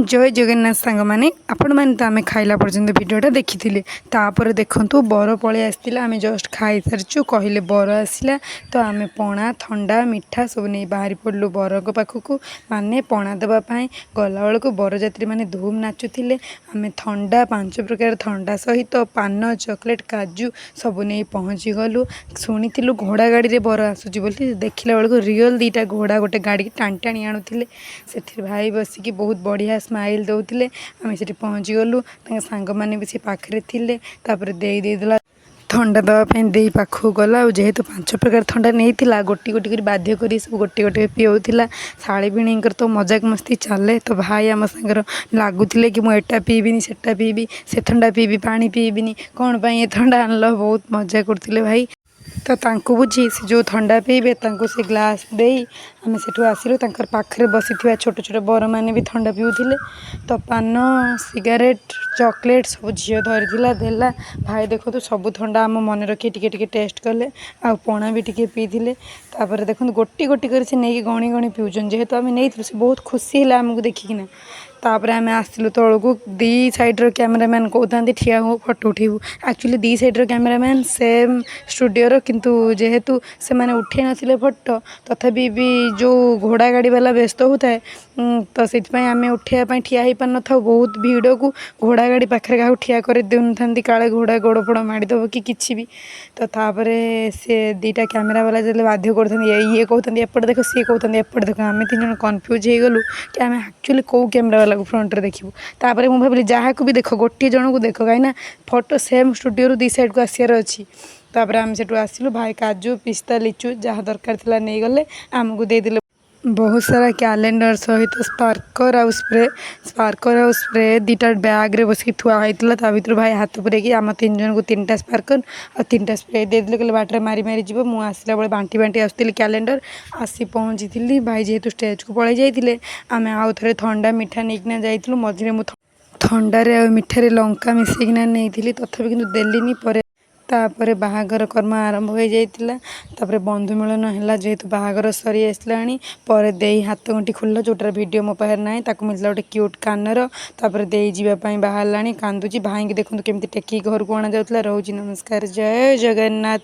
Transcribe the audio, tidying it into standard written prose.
ଜୟ ଜଗନ୍ନାଥ ସାଙ୍ଗମାନେ। ଆପଣମାନେ ତ ଆମେ ଖାଇଲା ପର୍ଯ୍ୟନ୍ତ ଭିଡ଼ିଓଟା ଦେଖିଥିଲେ। ତାପରେ ଦେଖନ୍ତୁ, ବର ପଳେଇ ଆସିଥିଲା। ଆମେ ଜଷ୍ଟ ଖାଇସାରିଛୁ, କହିଲେ ବର ଆସିଲା। ତ ଆମେ ପଣା, ଥଣ୍ଡା, ମିଠା ସବୁ ନେଇ ବାହାରି ପଡ଼ିଲୁ ବରଙ୍କ ପାଖକୁ, ମାନେ ପଣା ଦେବା ପାଇଁ। ଗଲାବେଳକୁ ବରଯାତ୍ରୀମାନେ ଧୁମ୍ ନାଚୁଥିଲେ। ଆମେ ଥଣ୍ଡା, ପାଞ୍ଚ ପ୍ରକାର ଥଣ୍ଡା ସହିତ ପାନ, ଚକୋଲେଟ୍, କାଜୁ ସବୁ ନେଇ ପହଞ୍ଚିଗଲୁ। ଶୁଣିଥିଲୁ ଘୋଡ଼ା ଗାଡ଼ିରେ ବର ଆସୁଛି ବୋଲି, ଦେଖିଲା ବେଳକୁ ରିଅଲ୍ ଦୁଇଟା ଘୋଡ଼ା ଗୋଟେ ଗାଡ଼ିକି ଟାଣି ଟାଣି ଆଣୁଥିଲେ। ସେଥିରେ ଭାଇ ବସିକି ବହୁତ ବଢ଼ିଆ ସ୍ମାଇଲ୍ ଦେଉଥିଲେ। ଆମେ ସେଠି ପହଞ୍ଚିଗଲୁ। ତାଙ୍କ ସାଙ୍ଗମାନେ ବି ସେ ପାଖରେ ଥିଲେ। ତାପରେ ଦେଇ ଦେଇଦେଲା ଥଣ୍ଡା ଦେବା ପାଇଁ। ଦେଇ ପାଖକୁ ଗଲା ଆଉ ଯେହେତୁ ପାଞ୍ଚ ପ୍ରକାର ଥଣ୍ଡା ନେଇଥିଲା, ଗୋଟି ଗୋଟି କରି ବାଧ୍ୟ କରି ସବୁ ଗୋଟି ଗୋଟି ପିଉଥିଲା। ଶାଳୀ ଭିଣେଇଙ୍କର ତ ମଜାକ ମସ୍ତି ଚାଲେ। ତ ଭାଇ ଆମ ସାଙ୍ଗରେ ଲାଗୁଥିଲେ କି ମୁଁ ଏଟା ପିଇବିନି, ସେଟା ପିଇବି, ସେ ଥଣ୍ଡା ପିଇବି, ପାଣି ପିଇବିନି, କ'ଣ ପାଇଁ ଏ ଥଣ୍ଡା ଆଣିଲ? ବହୁତ ମଜା କରୁଥିଲେ ଭାଇ। ତ ତାଙ୍କୁ ବୁଝି ସେ ଯେଉଁ ଥଣ୍ଡା ପିଇବେ, ତାଙ୍କୁ ସେ ଗ୍ଲାସ୍ ଦେଇ ଆମେ ସେଠୁ ଆସିଲୁ। ତାଙ୍କର ପାଖରେ ବସିଥିବା ଛୋଟ ଛୋଟ ବରମାନେ ବି ଥଣ୍ଡା ପିଉଥିଲେ। ତ ପାନ, ସିଗାରେଟ୍, ଚକୋଲେଟ୍ ସବୁ ଝିଅ ଧରିଥିଲା, ଦେଲା। ଭାଇ ଦେଖନ୍ତୁ, ସବୁ ଥଣ୍ଡା ଆମ ମନେ ରଖି ଟିକେ ଟିକେ ଟେଷ୍ଟ କଲେ ଆଉ ପଣା ବି ଟିକେ ପିଇଥିଲେ। ତାପରେ ଦେଖନ୍ତୁ, ଗୋଟି ଗୋଟି କରି ସେ ନେଇକି ଗଣି ଗଣି ପିଉଛନ୍ତି। ଯେହେତୁ ଆମେ ନେଇଥିଲୁ, ସେ ବହୁତ ଖୁସି ହେଲା ଆମକୁ ଦେଖିକିନା। ତାପରେ ଆମେ ଆସିଲୁ ତଳକୁ। ଦୁଇ ସାଇଡ଼୍ର କ୍ୟାମେରାମ୍ୟାନ୍ କହୁଥାନ୍ତି, ଠିଆ ହଉ, ଫଟୋ ଉଠେଇବୁ। ଆକ୍ଚୁଆଲି ଦୁଇ ସାଇଡ଼୍ର କ୍ୟାମେରାମ୍ୟାନ୍ ସେମ୍ ଷ୍ଟୁଡ଼ିଓର, କିନ୍ତୁ ଯେହେତୁ ସେମାନେ ଉଠେଇ ନଥିଲେ ଫଟୋ, ତଥାପି ବି ଯେଉଁ ଘୋଡ଼ା ଗାଡ଼ି ବାଲା ବ୍ୟସ୍ତ ହେଉଥାଏ, ତ ସେଥିପାଇଁ ଆମେ ଉଠେଇବା ପାଇଁ ଠିଆ ହେଇପାରିନଥାଉ। ବହୁତ ଭିଡ଼କୁ ଘୋଡ଼ା ଗାଡ଼ି ପାଖରେ କାହାକୁ ଠିଆ କରି ଦେଉନଥାନ୍ତି, କାଳେ ଘୋଡ଼ା ଗୋଡ଼ ଫୋଡ଼ ମାଡ଼ିଦେବ କି କିଛି ବି। ତ ତାପରେ ସେ ଦୁଇଟା କ୍ୟାମେରା ବାଲା ଯେତେବେଳେ ବାଧ୍ୟ କରୁଥାନ୍ତି, ଇଏ କହୁଥାନ୍ତି ଏପଟେ ଦେଖ, ସିଏ କହୁଥାନ୍ତି ଏପଟେ ଦେଖ, ଆମେ ତିନି ଜଣ କନଫ୍ୟୁଜ୍ ହେଇଗଲୁ କି ଆମେ ଆକ୍ଚୁଆଲି କେଉଁ କ୍ୟାମେରା ବାଲାକୁ ଫ୍ରଣ୍ଟରେ ଦେଖିବୁ। ତାପରେ ମୁଁ ଭାବିଲି, ଯାହାକୁ ବି ଦେଖ, ଗୋଟିଏ ଜଣକୁ ଦେଖ, କାହିଁକିନା ଫଟୋ ସେମ୍ ଷ୍ଟୁଡ଼ିଓରୁ ଦୁଇ ସାଇଡ଼୍କୁ ଆସିବାର ଅଛି। ତାପରେ ଆମେ ସେଠୁ ଆସିଲୁ। ଭାଇ କାଜୁ, ପିସ୍ତା, ଲିଚୁ ଯାହା ଦରକାର ଥିଲା ନେଇଗଲେ। ଆମକୁ ଦେଇଦେଲେ ବହୁତ ସାରା କ୍ୟାଲେଣ୍ଡର ସହିତ ସ୍ପାର୍କର ଆଉ ସ୍ପ୍ରେ। ସ୍ପାର୍କର ଆଉ ସ୍ପ୍ରେ ଦୁଇଟା ବ୍ୟାଗ୍ରେ ବସିକି ଥୁଆ ହେଇଥିଲା। ତା ଭିତରୁ ଭାଇ ହାତ ପୁରେଇକି ଆମ ତିନି ଜଣଙ୍କୁ ତିନିଟା ସ୍ପାର୍କର ଆଉ ତିନିଟା ସ୍ପ୍ରେ ଦେଇଦେଲେ। କହିଲେ, ବାଟରେ ମାରି ମାରି ଯିବ। ମୁଁ ଆସିଲା ବେଳେ ବାଣ୍ଟି ବାଣ୍ଟି ଆସୁଥିଲି କ୍ୟାଲେଣ୍ଡର। ଆସି ପହଞ୍ଚିଥିଲି, ଭାଇ ଯେହେତୁ ଷ୍ଟେଜ୍କୁ ପଳେଇ ଯାଇଥିଲେ, ଆମେ ଆଉ ଥରେ ଥଣ୍ଡା, ମିଠା ନେଇକିନା ଯାଇଥିଲୁ। ମଝିରେ ମୁଁ ଥଣ୍ଡାରେ ଆଉ ମିଠାରେ ଲଙ୍କା ମିଶେଇକିନା ନେଇଥିଲି, ତଥାପି କିନ୍ତୁ ଦେଲିନି ପରେ। ତାପରେ ବାହାଘର କର୍ମ ଆରମ୍ଭ ହୋଇଯାଇଥିଲା। ତାପରେ ବନ୍ଧୁ ମିଳନ ହେଲା, ଯେହେତୁ ବାହାଘର ସରି ଆସିଲାଣି। ପରେ ଦେଇ ହାତ ଗଣ୍ଠି ଖୋଲିଲା, ଯେଉଁଟାର ଭିଡ଼ିଓ ମୋ ପାଖରେ ନାହିଁ। ତାକୁ ମିଳିଥିଲା ଗୋଟେ କ୍ୟୁଟ୍ କାନର। ତାପରେ ଦେଇ ଯିବା ପାଇଁ ବାହାରିଲାଣି, କାନ୍ଦୁଛି। ଭାଇଙ୍କି ଦେଖନ୍ତୁ, କେମିତି ଟେକିକି ଘରକୁ ଅଣାଯାଉଥିଲା। ରହୁଛି, ନମସ୍କାର, ଜୟ ଜଗନ୍ନାଥ।